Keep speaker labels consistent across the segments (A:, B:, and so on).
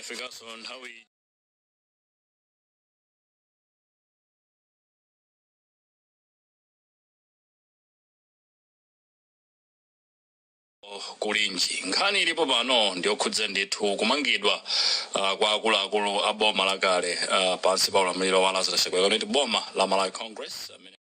A: Yafikanso nthawi kulinji. Nkhani ilipo pano ndiyokhudza ndithu kumangidwa kwa akuluakulu a boma lakale pansi pa ulamuliro wa Lazarus Chakwera, kuti boma la Malawi Congress amene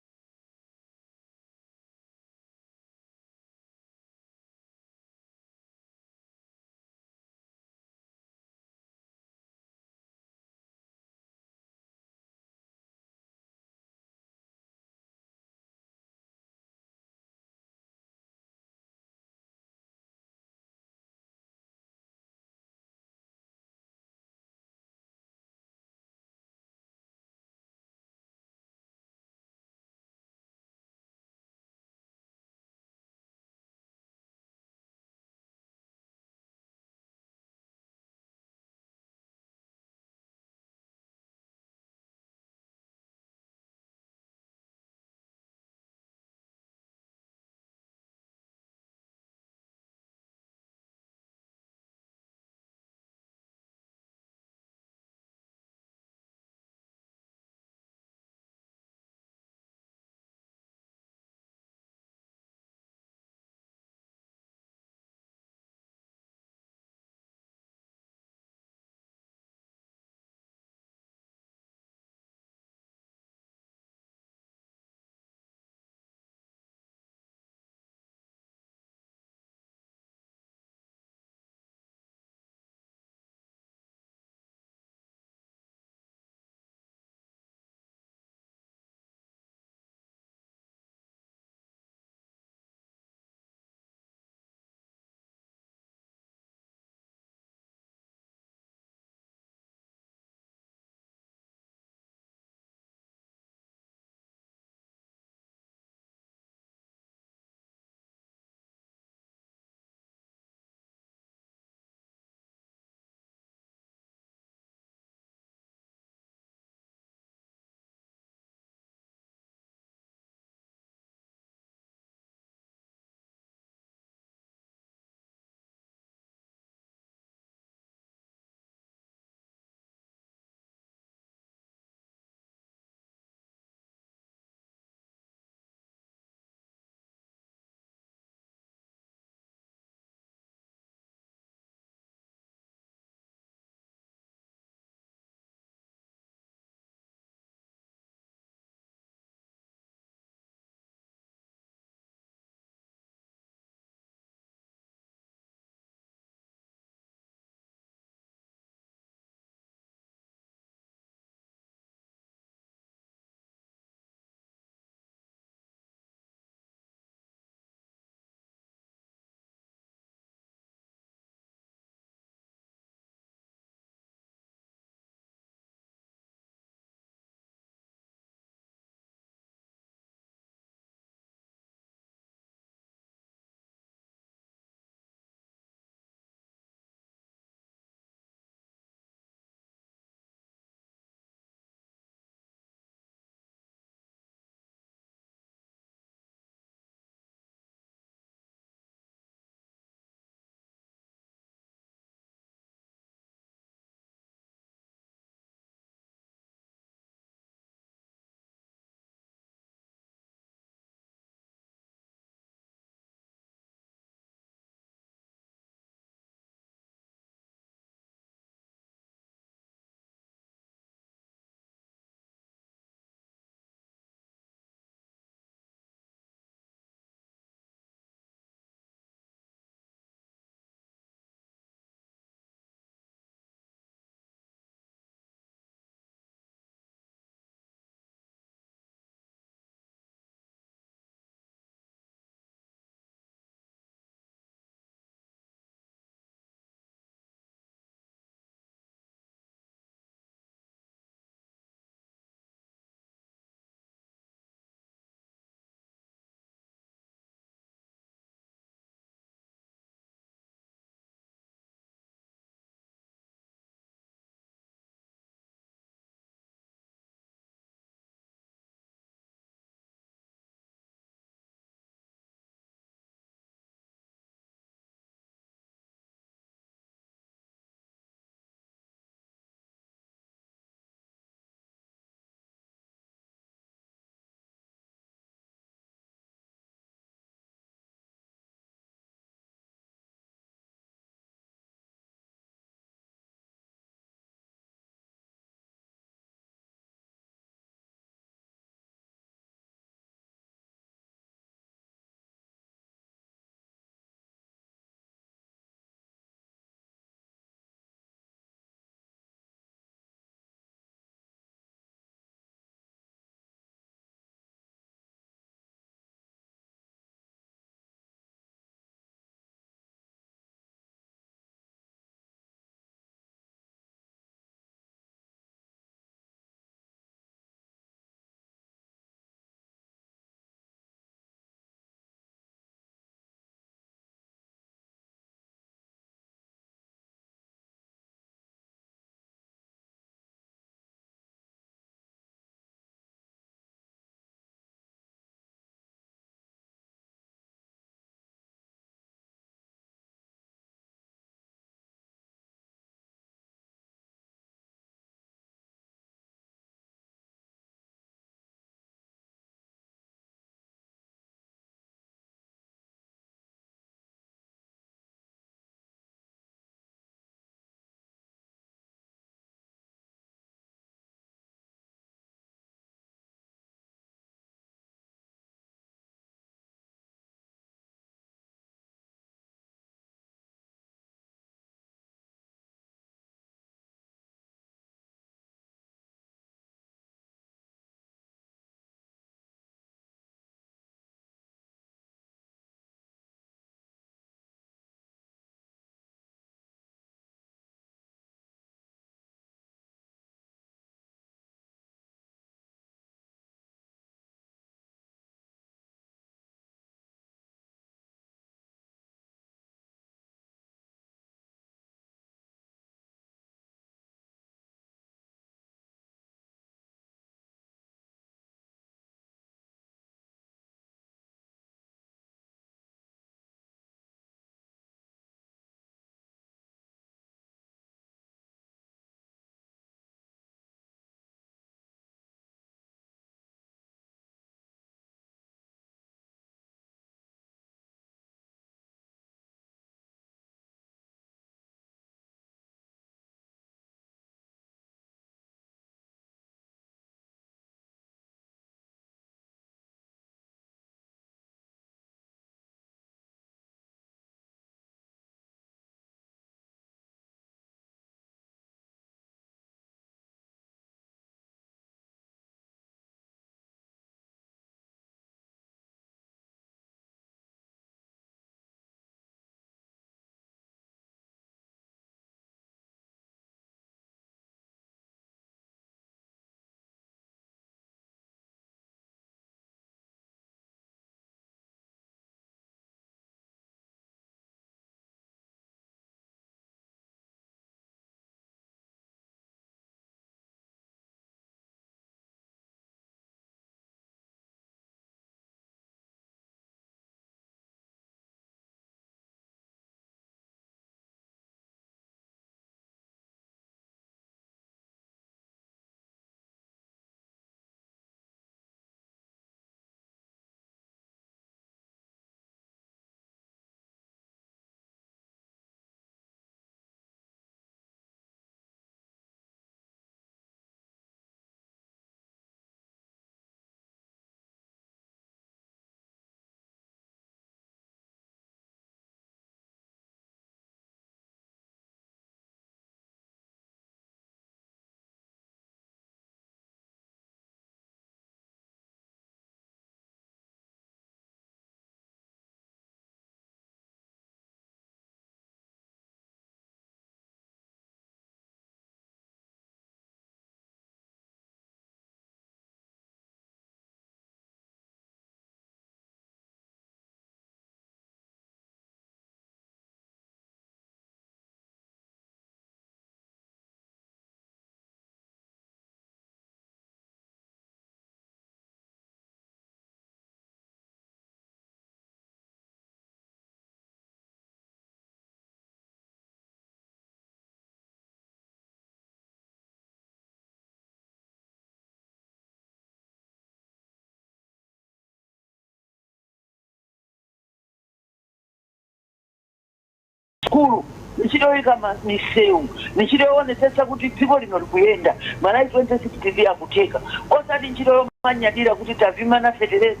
B: Masukulu, ntchito yoyika misewu, ntchito yoonetsetsa kuti dziko lino likuyenda, Malawi 2063 akutheka, osati ntchito yomanyadira kuti tavimana fetereza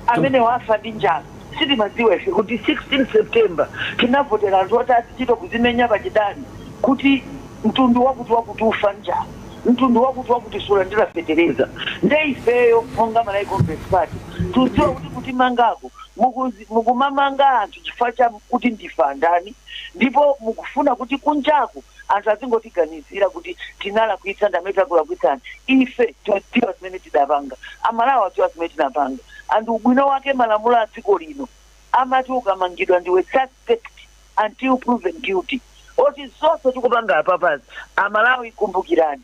B: amene wafa ndi njala. Sitimadziwa ife kuti 16 September tinavotera anthu oti azichito kuzimenya pachidani kuti mtundu wakuti wakuti ufa njala, mtundu wakuti wakuti sulandira fetereza. Nde ifeyo monga Malawi Congress Party tudziwa kuti kutimangako mukumamanga anthu chifukwa cha kuti ndife andani, ndipo mukufuna kuti kunjaku anthu azingotiganizira kuti tinalakwitsa, ndamene takulakwitsani. Ife tidziwa zimene tidapanga, Amalawi adziwa zimene tinapanga. Anthu ubwino wake, malamulo a dziko lino amati ukamangidwa ndiwe suspect until proven guilty. Oti zonse tikupanga apapazi, Amalawi kumbukirani,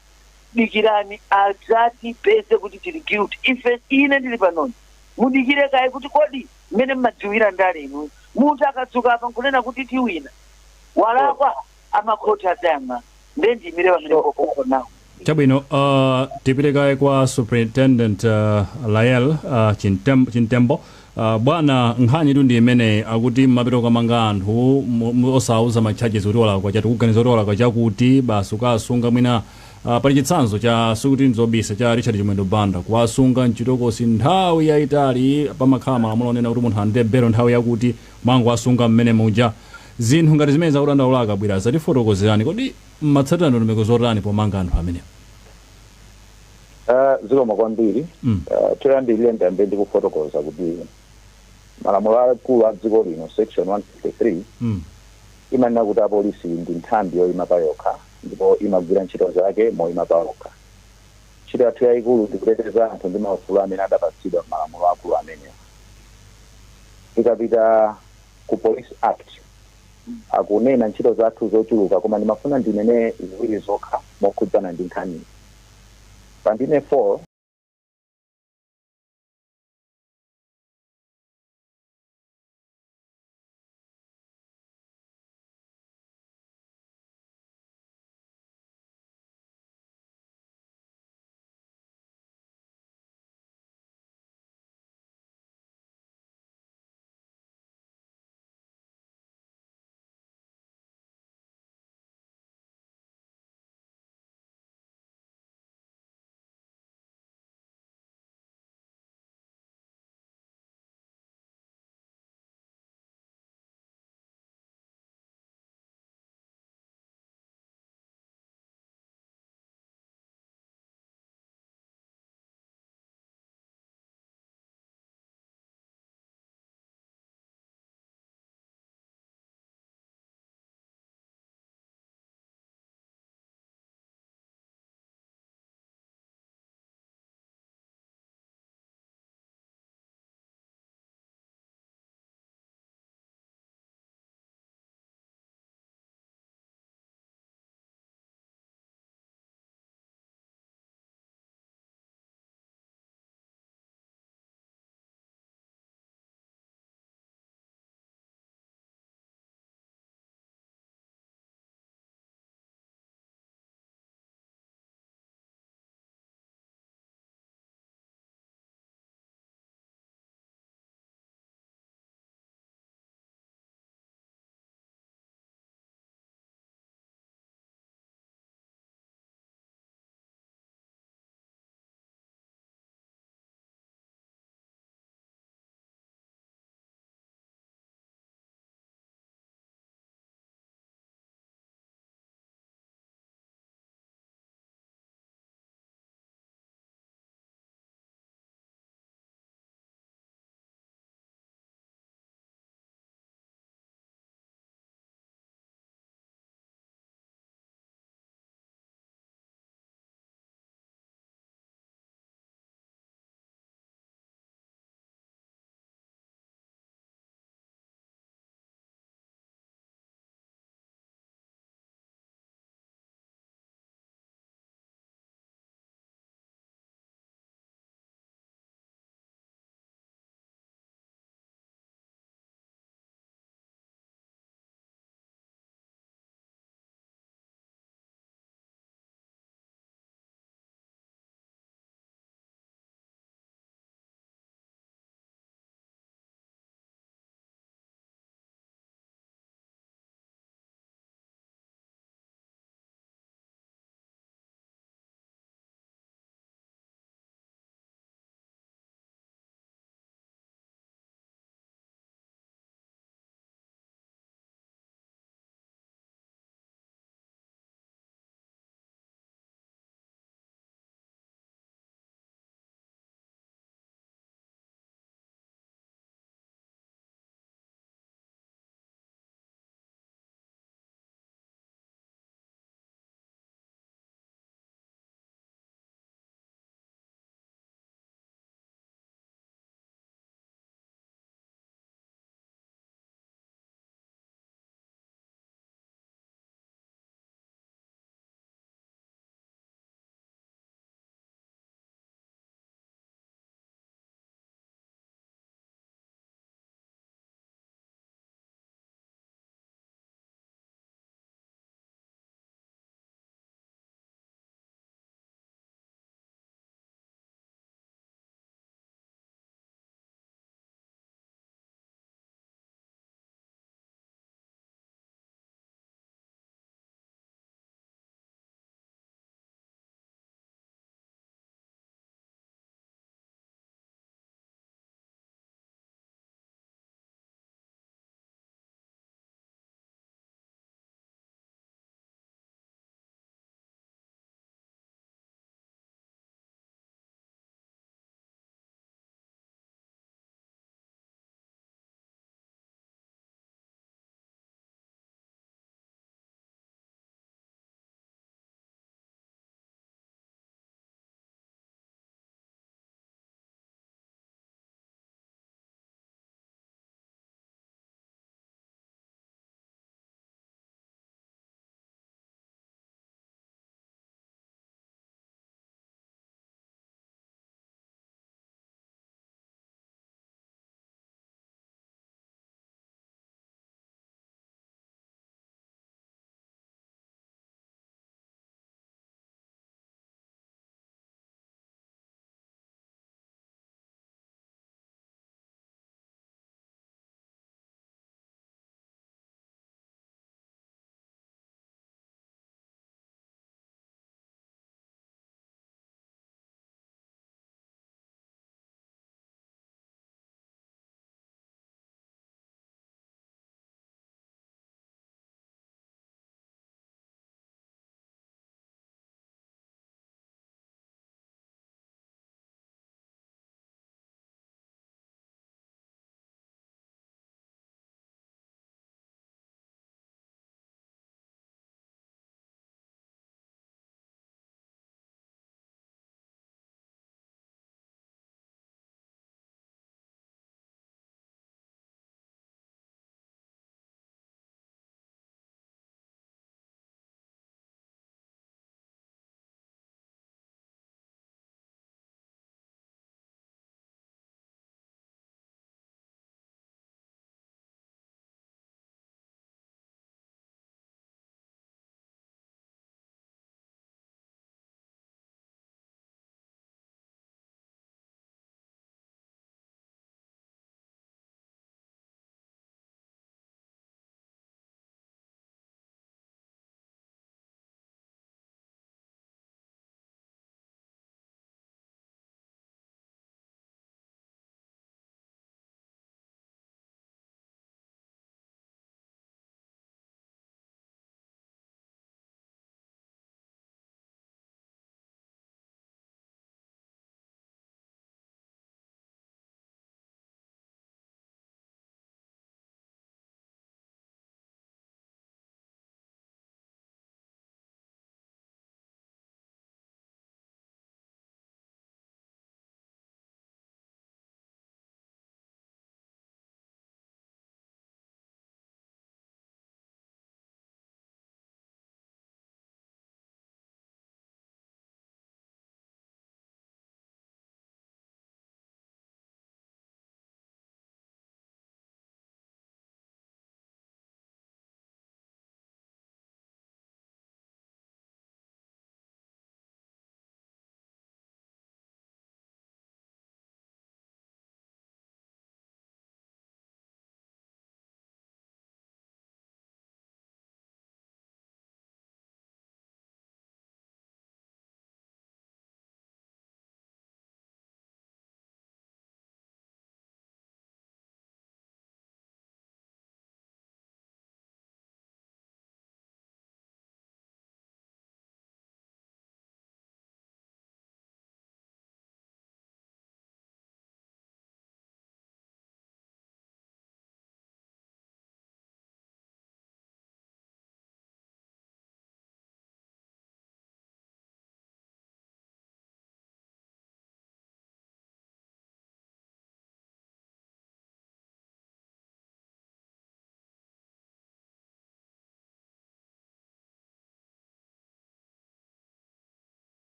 B: dikirani adzatipeze kuti tili guilty. Ife, ine ndili panoni, mudikire kaye kuti kodi mmene mmadziwira ndale inu, munthu akadzuka apa nkunena kuti tiwina, walakwa, amakhoti adzayang'ana. Nde ndiyimire pamene popo nawo.
A: Chabwino, tipite kaye kwa Superintendent Lael Chintembo. Bwana, nkhani tu ndi imene akuti mmapita kukamanga anthu osauza ma charges kuti walakwa chati, kuganiza kuti walakwa chakuti, basi ukasunga mwina. Pali chitsanzo cha, sikuti nzobisa, cha Richard Chimwendo Banda, kuwasunga mchitokosi nthawi yayitali. Pamakhala malamulo onena kuti munthu ande belo nthawi yakuti, mwangowasunga mmene muja. Zinthu ngati zimene zakudandaula akabwera, zatifotokozerani, kodi mmatsatira ndondomeko zotani pomanga anthu amenewa?
C: Zikomo kwambiri. Choyambirira ndiyambe ndikufotokoza kuti malamulo akulu a dziko lino, section 153, imanena kuti apolisi ndi nthambi yoyima pa yokha ndipo imagwira ntchito zake moyima pa yokha. Ntchito yathu yayikulu ndi kuteteza anthu ndi maufulu amene adapatsidwa m'malamulo akulu amenewa. Tikapita ku Police Act, akunena ntchito zathu zochuluka, koma ndimafuna ndinene ziwiri zokha mokhudzana ndi nkhaniyi. Pandime 4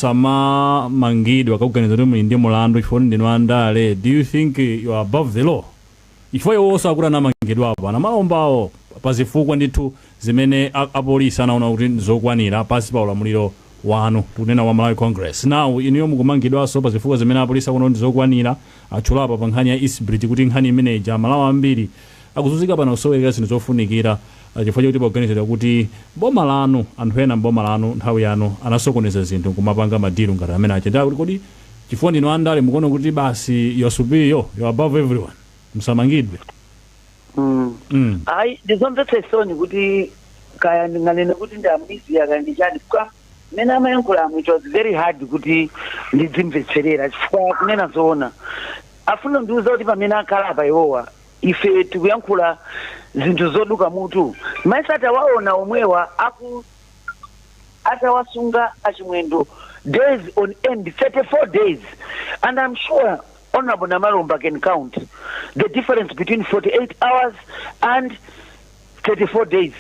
A: Musamamangidwa kakuganiza kuti muli ndi mulandu chifukwa ndinu andale. Do you think you are above the law? Chifukwa iwonso akuti anamangidwapo anamalombawo pazifukwa ndithu zimene apolisi anaona kuti nzokwanira pasi pa ulamuliro wanu, tikunena wa Malawi Congress. Now inuyo mukumangidwanso pazifukwa zimene apolisi akuona kuti nzokwanira. Atchulapa pa nkhani ya East Bridge kuti nkhani imeneja Malawi ambiri akuzunzika pano kusowekera zinthu zofunikira, chifukwa chakuti poganizira kuti boma lanu, anthu ena mboma lanu nthawi yanu anasokoneza zinthu kumapanga ma deal ngati amene acha. Kuti kodi chifukwa ndinu andale mukuona kuti basi you are superior, you are above everyone, musamangidwe?
B: Ayi, ndizomvetsa chisoni kuti kaya ndinganene kuti ndi amnesia kaya ndi chani, chifukwa mmene amayankhulamo it was very hard kuti ndidzimvetserera, chifukwa kunena zoona afuna ndiuza kuti pamene akhala apa iwowa ife tikuyankhula zinthu zoduka mutu. Maisa atawaona omwewa aku atawasunga achimwendo days on end, 34 days, and I'm sure Honorable Namalomba can count the difference between 48 hours and 34 days.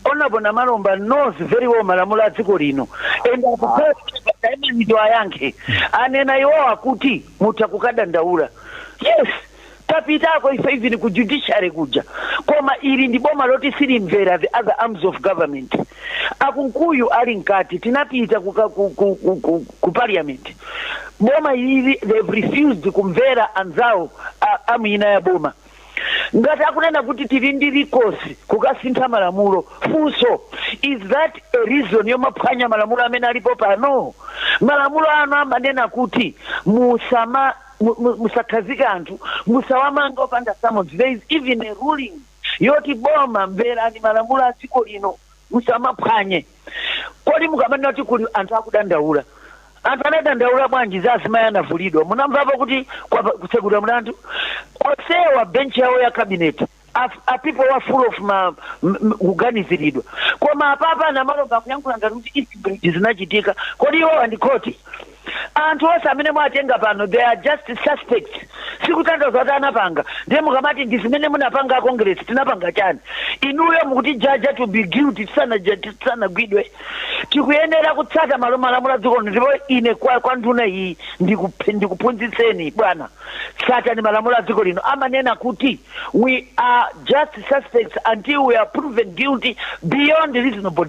B: Honorable Namalomba knows very well malamulo a dziko lino and akupaimanido ayankhe. Anena iwowa kuti mutha kukadandaula. Yes, tapitako ife even ku judiciary kuja, koma ili ndi boma loti silimvera the other arms of government. Akunkuyu ali mkati, tinapita ku parliament. Boma ilili, they've refused kumvera anzawo amwina ya boma. Ngati akunena kuti tili ndi recourse kukasintha malamulo, funso, is that a reason yomaphwanya malamulo amene alipo pano? Malamulo ano amanena kuti musama musakhazike anthu, musawamanga opanda summons. There is even a ruling yoti boma mverani malamulo a dziko lino, musamaphwanye. Kodi mukamanena kuti kuli anthu akudandaula, anthu anadandaula bwanji za azimayi anavulidwa? Munamvapo kuti kutsekulira mlandu? Onsewa bench yawo ya cabinet are people who are full of ma kuganiziridwa. Koma apapa Namalomba akuyankhula ngati kuti East Bridge zinachitika. Kodi iwowa ndi khoti? Anthu onse amene mwatenga pano, they are just suspects, sikutanthauza kuti anapanga. Ndiye mukamati ndi zimene munapanga a Congress, tinapanga chani? Inuyo mukuti judge to be guilty tisanagwidwe. Tikuyenera kutsata malo malamulo a dziko lino. Ndipo ine kwa nduna iyi ndikuphunzitseni bwana, tsatani malamulo a dziko lino. Amanena kuti we are just suspects until we are proven guilty beyond reasonable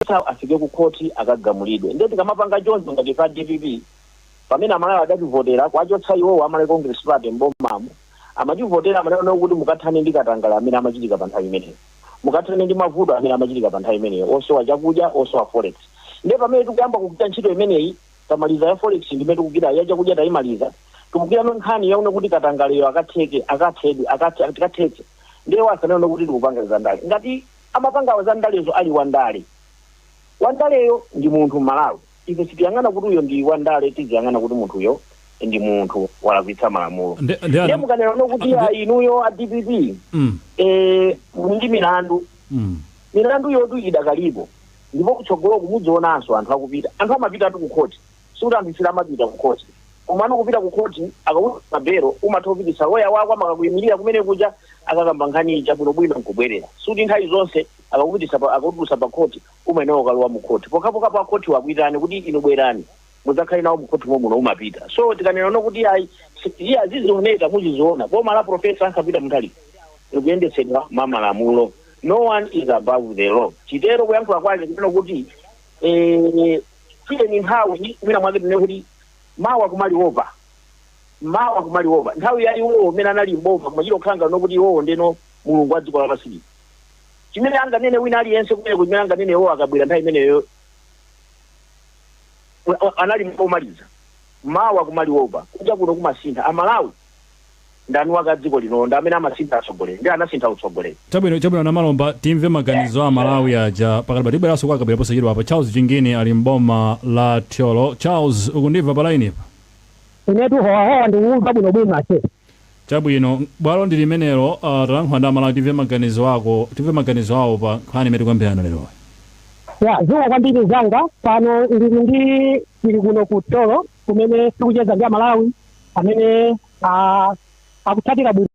D: Afike ku khoti akagamulidwe. Ndiye tikamapanga choncho ngati pa DPP, pamene Amalawi adativotera kwachotsa iwowo, Amalawi Congress Party mbomamo, amativotera amanena kuti mukathane ndi katangale amene amachitika pa nthawi imeneyo, mukathane ndi mavuto amene amachitika pa nthawi imeneyo, osowa chakudya, osowa forex. Ndiye pamene tikuyamba kugwira ntchito imeneyi, tamaliza ya forex, ndimene tikugwira ya chakudya, tayimaliza, tikugwira nkhani yaone kuti katangaleyo akatheke, akathedwe, tikathetse. Ndiye wasanena kuti tikupanga zandale. Ngati amapangawo zandalezo ali wandale, wandaleyo ndi munthu Mmalawi. Ife sitiyang'ana kuti uyo ndi wandale, tiziyang'ana kuti munthuyo ndi munthu walakwitsa malamulo. Ndiye mukanena kuti inuyo a DPP muli ndi milandu, milandu yotu idakalipo, ndipo kutsogoloku mudzionanso anthu akupita. Anthu amapita atu ku khoti, sikuti anthu sila amapita ku khoti. Koma ano kupita ku khoti, akakuti mabero, umatha kupitisa loya wako, amakakuyimirira kumene kuja, akakamba nkhani ija bwinobwino nkubwerera. Sikuti nthawi zonse akakupitisa akakutulutsa pa khoti umayenera ukalowa mu khoti. Pokhapokha pa khoti wakuitani kuti inu bwerani mudzakhale nawo mu khoti momuno, umapita. So tikanena no kuti ayi, iye azizioneka, muziziona. Boma la Professor Arthur Mutharika likuyendetsedwa mwa malamulo. No one is above the law. Chitero kuyankhula kwake kunena kuti tiyeni nthawi mwina mwake tinene kuti mawa kumaliopa, mawa kumaliopa. Nthawi ya iwowo umene anali mboma, kumachita kukhala nokuti iwowo ndeno Mulungu wa dziko lapansi. Chimene anganene wina aliyense kumeneko, chimene anganene iwowo akabwera nthawi imeneyo anali pomaliza, mawa kumaliopa. Kuja kuno kumasintha. Amalawi ndani waka dziko lino, ndi amene amasintha atsogoleri, ndi anasintha utsogoleri.
A: Chabwino, Namalomba, timve maganizo a Malawi aja pakati. Tibweranso kwa Kabwera posachedwa apa. Charles Chingini ali mboma la Thyolo. Charles, ukundimva pa line pa?
E: Inetu howahowa, ndikumva bwinobwino ase.
A: Chabwino, bwalo ndi limenelo. Talankhula ndi Amalawi, timve maganizo ako, timve maganizo awo pa nkhani imene tikuyambirana lero.
E: Ya, zikomo kwambiri zanga. Pano ndili ndi tili kuno ku Thyolo kumene tikucheza ndi Amalawi amene akutsatira bwino.